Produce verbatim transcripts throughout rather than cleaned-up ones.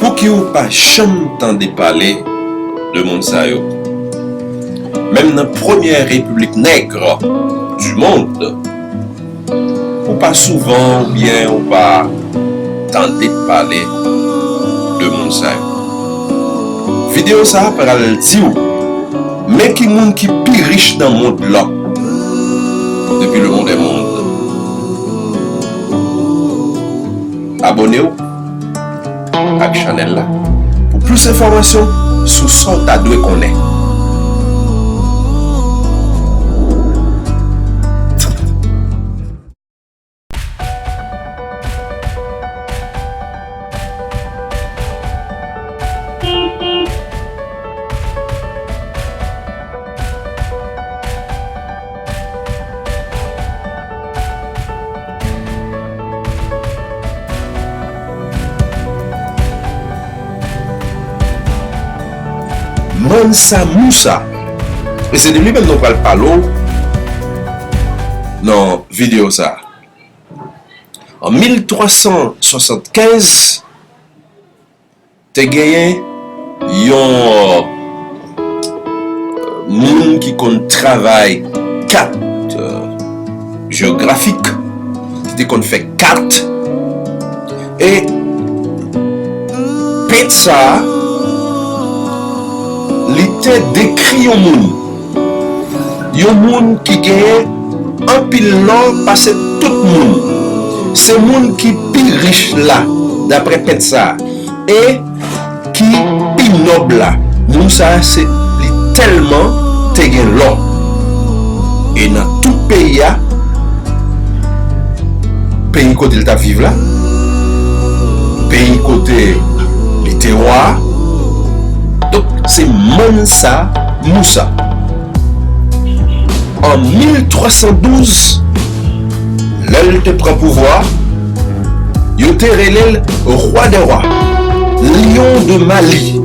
Pouki w pa janm tande pale de moun sa yo? Menm nan premyè repiblik nèg du monde, ou pa souvan oubyen ou pa tande pale de moun sa yo. Videyo sa a pral di w men ki moun ki pi rich nan mond lan depi le monde est monde. Abòne w ak chanèl la pou plis enfòmasyon sou sa w ta dwe konnen. Mansa Musa. E se de li menm nou pral pale w nan videyo sa a. An mil twa san swasannkenz, te genyen yon, euh, moun ki konn travay kat, euh, jeyografik, ki te konn fè kat. E pent sa a, li te dekri yon moun. Yon moun ki genyen anpil lò pase tout moun. Se moun ki pi rich la, daprè pent sa a. E ki pi nòb la. Moun sa a, se li tèlman te gen lò. E nan tout peyi a, peyi kote l t ap viv la, peyi kote li te wa a. Donk, se Mansa Musa. An mil twa san douz, lè l te pran pouvwa a, yo te rele l Roi des Rois, Lion de Mali,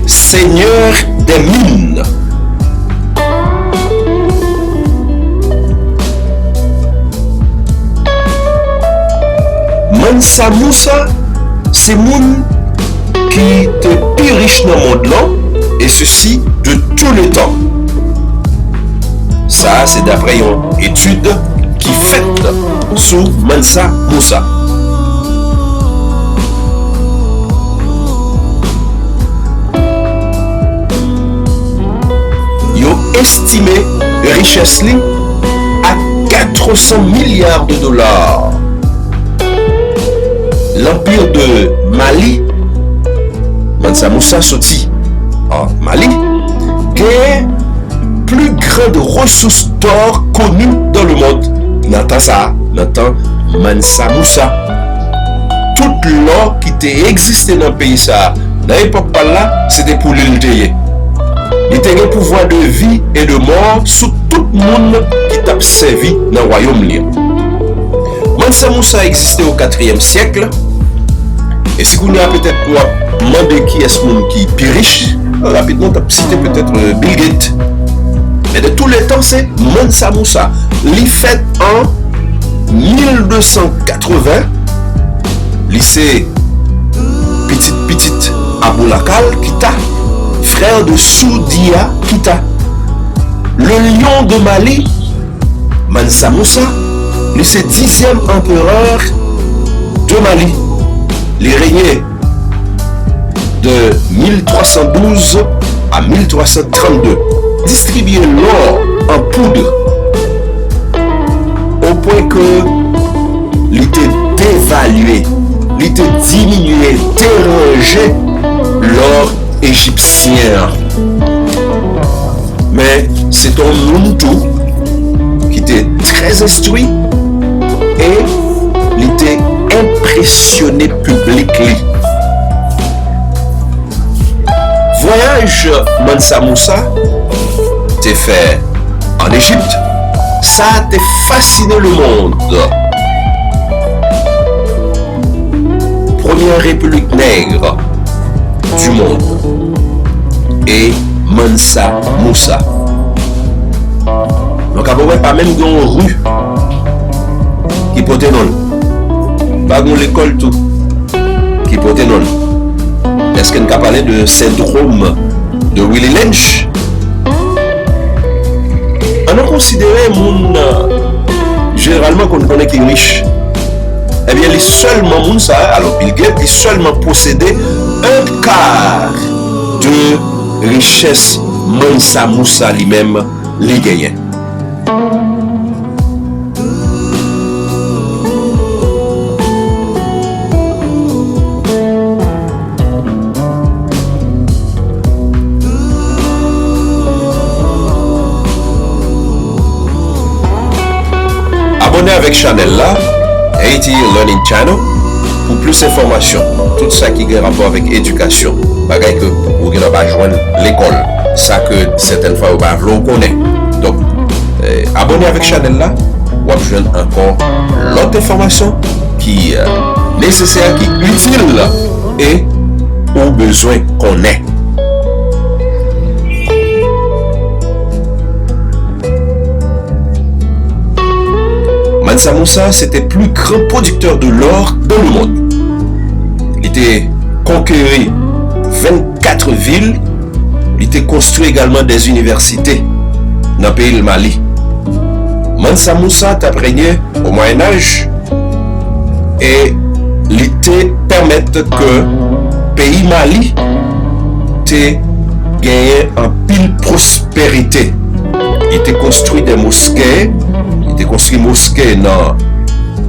Seigneur des Mines. Mansa Musa se moun ki te pi rich nan mond lan, et ceci de tout le temps. Sa a se daprè yon etid ki fèt sou Mansa Musa. Yo estime richès li a quatre cents milliards de dollars. L'Empire de Mali, Mansa Musa soti an Mali, gen plus grande ressource d'or connue dans le monde. Nan tan sa a, nan tan Mansa Musa, tout lò ki te egziste nan peyi sa a, nan epòk pa l la, se te pou li l te ye. Li te gen pouvwa de vi e de mò sou tout moun ki t ap sèvi nan wayòm li an. Mansa Musa egziste o katriyèm syèk, e si kounye a petèt w ap mande kiyès moun ki pi rich, rapidman w t ap site petèt, euh, Bill Gates. Men de tous les temps, se Mansa Musa. Li fèt an mil de san katreven. Li se pitit pitit Aboulakal Kita, frè de Soudia Kita. Le Lion de Mali, Mansa Musa, li se dizyèm anperè de Mali. Li renye de mil twa san douz a mil twa san trannde. Distribye lò an poud o pwen ke li te devalye, li te diminye, deranje lò ejipsyen an. Men, se te yon moun tou ki te trè enstwi e li te enpresyone piblik li. Vwayaj Mansa Musa te fè ann Ejipt, sa te fasine lemonn. Premyè repiblik nèg du monde e Mansa Musa. Nou kapab wè pa menm gen yon ri ki pote non l. Pa gen yon lekòl tou. ki pote non l. Èske n ka pale de sendwòm de Willie Lynch? Ann nou konsidere moun, jeneralman, ke n konnen ki rich. Ebyen, li sèlman, moun sa a, alò, Bill Gates, li sèlman posede un quart de richès Mansa Musa li menm li genyen. Abòne avèk chanèl la, Haiti Learning Channel, pou plis enfòmasyon, tout sa ki gen rapò avèk edikasyon, bagay ke ou gen dwa pa jwenn lekòl, sa ke sètèn fwa yo pa vle w konnen. Donk, eh, abòne avèk chanèl la, w ap jwenn ankò lòt enfòmasyon ki, eh, nesesè, ki itil e ou bezwen konnen. Mansa Musa se te pli gran pwodiktè de lò dan lemonn. Li te konkeri vennkat vil, li te konstwi egalman de inivèsite nan peyi l Mali. Mansa Musa t ap renye o Mwayen Aj e li te pèmèt ke peyi Mali te genyen anpil pwosperite. Li te konstwi de moske, li te konstwi moske nan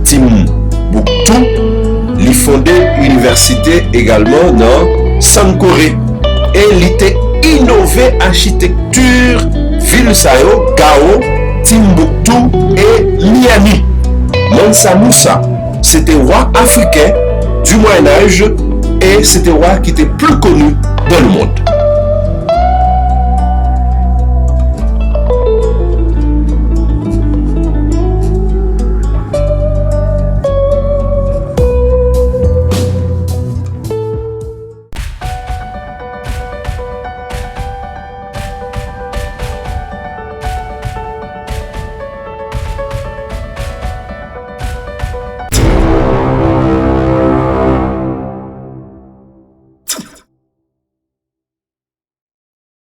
Timbuktu, li fonde inivèsite egalman nan Sankore e li te inove achitekti vil sa yo, Gao, Timbuktu e Miami. Mansa Musa se te wa afriken di Mwayen Aj e se te wa ki te pli koni dan lemonn.